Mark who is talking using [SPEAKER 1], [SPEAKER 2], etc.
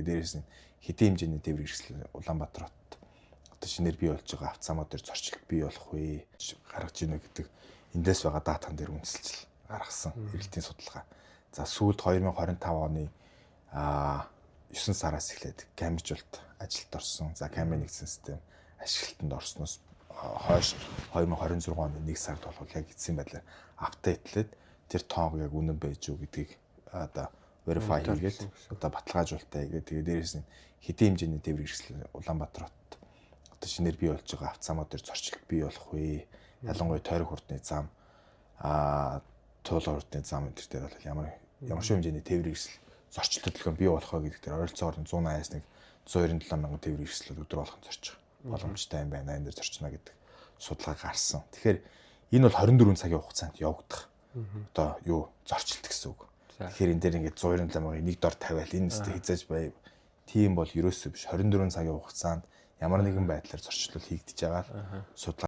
[SPEAKER 1] Тэгээд дээрээс нь хэдийн хэмжээний тээврийн хэрэгсэл Улаанбаатар хотод одоо шинээр бий болж байгаа авцаамууд дээр зөрчилт бий болох вэ, гаргаж ийнэ гэдэг эндээс байгаа датан дээр үндэслэж гаргасан эрэлтийн судалгаа. За, сүүлд 2025 оны 9 сараас эхлээд Кембриж болт ажилд орсон. За, Камбрийн нэгдсэн систем ашиглалтанд орсноос хойш 2026 оны 1 сард бол яг эцсийн байдлаар update лээд, тэр тоог яг үнэн байж уу гэдгийг одоо verify хийгээд, одоо баталгаажуулалтаа хийгээд, тэгээд дээрээс нь хэдийн хэмжээний тээврийн хэрэгсэл Улаанбаатар хотод одоо шинээр бий болж байгаа авцаамууд дээр зөрчилт бий болох вэ? Ялангуяа тойрог хурдны зам, туулгын хурдны зам энэ төр дээр бол ямар ямар шиг хэмжээний тээврийн хэрэгсэл зөрчил хөдөлгөөн бий болох вэ гэдэг дээр ойролцоогоор 180-аас нэг 197 мянган тээврийн хэрэгслүүд өдөр болгон зорчих боломжтой юм байна. Энэ дээр зорчно гэдэг судалгаа гарсан. Тэгэхээр энэ бол 24 цагийн хугацаанд явагдах одоо юу зөрчилт гэсэн үг. Тэгэхээр энэ дээр ингээд 197 мянгаыг нэг дор тавиал энэ өстө хизээж бай. Тийм бол ерөөсөө биш. 24 цагийн хугацаанд ямар нэгэн байдлаар зөрчлөл хийгдэж байгаа л судалгаа.